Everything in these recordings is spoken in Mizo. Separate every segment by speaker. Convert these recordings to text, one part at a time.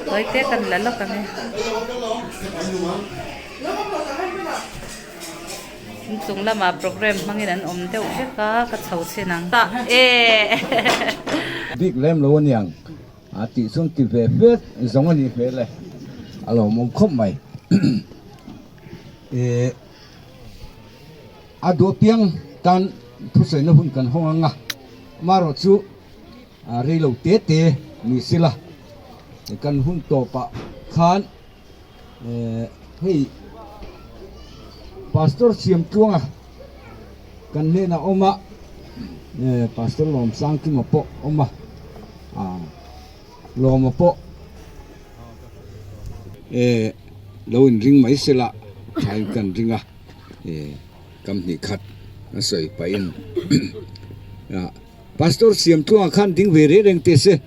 Speaker 1: Tawi te kan la lawk ang e. Inchung lamah program hmangin an awm deuh vek a, ka chho chhin ang.
Speaker 2: Bik lem lo aniang a tih chuan ti ve fe zawng a nih hmel e, a lawmawm khawp mai. Ehh a duh apiang tan thusawina hun kan hawng ang a, amaherawh chu rei lo te te ni sela kan hun tawpah khan Hei Pastor Siamtluanga kan hnenah awm a, Pastor Lawmsangkima pawh awm a, Lawma pawh lo inring mai sela thain kan ring a, kam hnih khat a sawi pahin Pastor Siamtluanga khan ding ve reng reng teh se,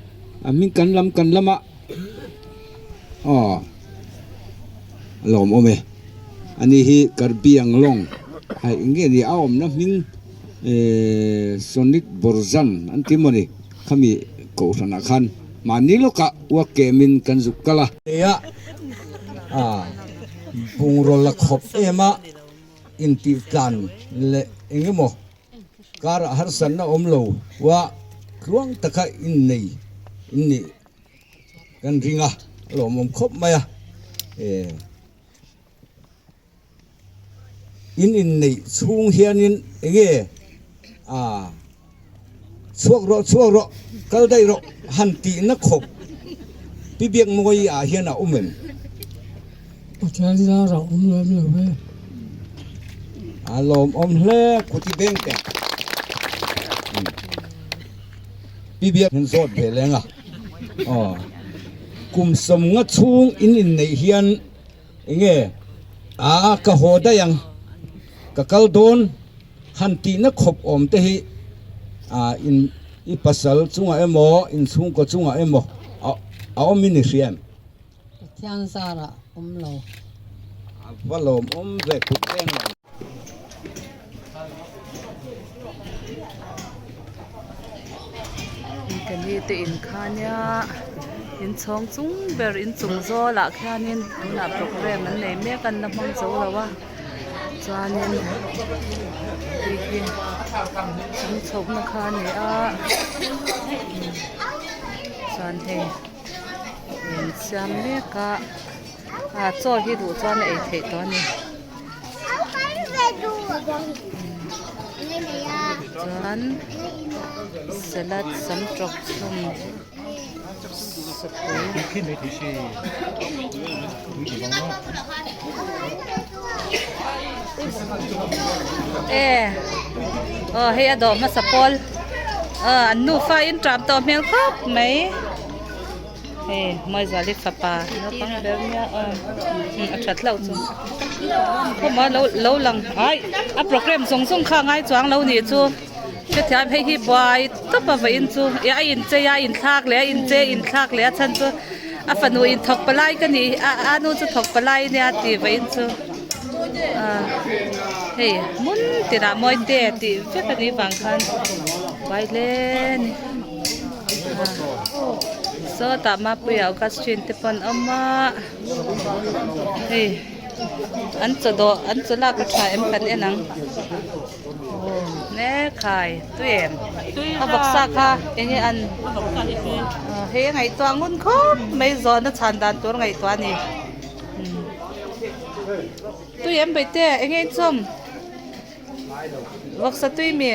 Speaker 2: a hming kan lam kan lam a. Aw a lawmawm e ani hi Karbi Anglong hei eng nge ni a awmna hming ehh Sonic Borzan an ti maw ni khami kohhran ah khan mahni lawkah uak kemin kan zuk kal a. Nia a bungraw la khawp em a intih tlan leh eng emaw. Karah harsatna awm lo ua tluang taka innei in nih kan ring a, a lawmawm khawp mai a. In inneih chhung hianin enge a chhuak rawh chhuak rawh kal daih rawh han tihna khawp Pi Biakmawi ah hian a awm em?
Speaker 3: Pathian zar a awm lem lo ve.
Speaker 2: A lawmawm hle kuti beng te. Pi Biak hin zawt ve leng a. Aw. Kum sawmnga chhung in inneih hian enge a ka haw daih ang ka kal dawn han tihna khawp awm te hi a in i pasal chungah emaw inchhungkaw chungah emaw a awm in i hria em?
Speaker 3: Pathian zarah awm lo.
Speaker 2: A va lawmawm ve kut eng lo.
Speaker 1: Kani te in kha nia inchhawng chung ber inchung zawlah khianin tunah program an nei mek a an la hmang zo lo a chuanin hei hi chung chhohna kha a ni a chuan hei. In siam mek a ah chaw hi duh chuan a ei theih tawh a ni chuan salad sam tawk chhum sapui e aw hei a dawh hmasa pawl aw an nufa in tap tawh hmel khawp mai. Hei Mawizuali fapa naupang ber nia aw a that hlauh chu khawma lo lo lang ai a program zawng zawng kha a ngai chuang lo nih chu hrethiam hei hi buai tawp a vawiin chu ih a inchei a inthlak leh a inchei a inthlak leh a chhan chu a fanu in thawk palai ka nih a a nu chu thawk palai ania tih vawiin chu ah hei hmun tinah mawite tih vek a nih vang khan buai hle a ni. Sawtah Mapuia Augustine te pawh an awm a hei an chaw dawh an chaw lak a tha em kan en ang ne khai tui em a vawksa kha eng nge an hei a ngaihtuah ngun khawp mai zawhna chhan dan tur ngaihtuah a ni tui em baite eng nge in chawm vawksa tui mi.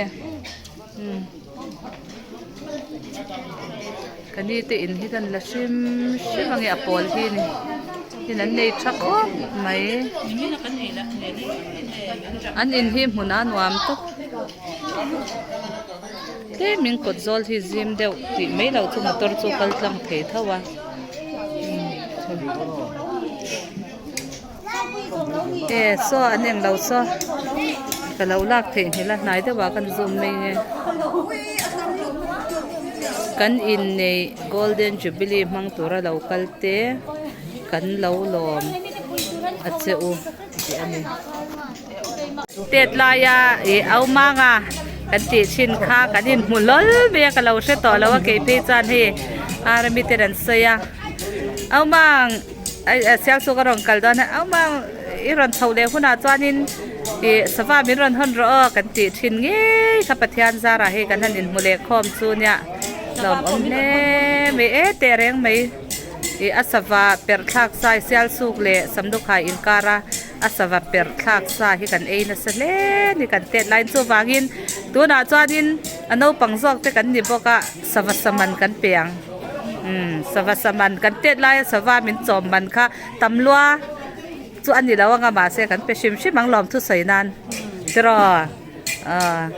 Speaker 1: Ka ni te in hi kan la hrim hrim ange a pawl hi ni in an nei tha khawp mai an in hi hmun a nuam tawp tlem in kawt zawl hi zim deuh tih mai loh chu motor chu kal tlang thei tho a e saw an englo saw ka lo lak theih nghilh a hnai deuhah kan zoom mai nge kan inneih golden jubilee hmang tura lo kal te kan lo lawm a che u tih a ni tet laia ih au manga. Kan tih thin kha kan inhmu hlawl mai a ka lo hre tawh lo a kei phei chuan hei army ten an sawi a Aumang Sialsuk a rawn kal dawn a Aumang i rawn chhoh leh hunah chuanin ih sava min rawn hawn rawh aw kan tih thin ngei kha Pathian zarah hei kan han inhmu leh khawm chu nia lawmawm hle mai e teh reng mai ih a sava perh thlak sai Sialsuk leh Samdukhai inkara A sava perh thlak sa hi kan ei nasa hle ni kan tet laiin chuvangin tunah chuanin a naupang zawk te kan ni bawk a sava saman kan pe ang umm sava saman kan tet laia sava min chawm man kha tam lua chu a ni lo anga mahse kan pe hrim hrim ang lawm thusawi nan tiraw aw.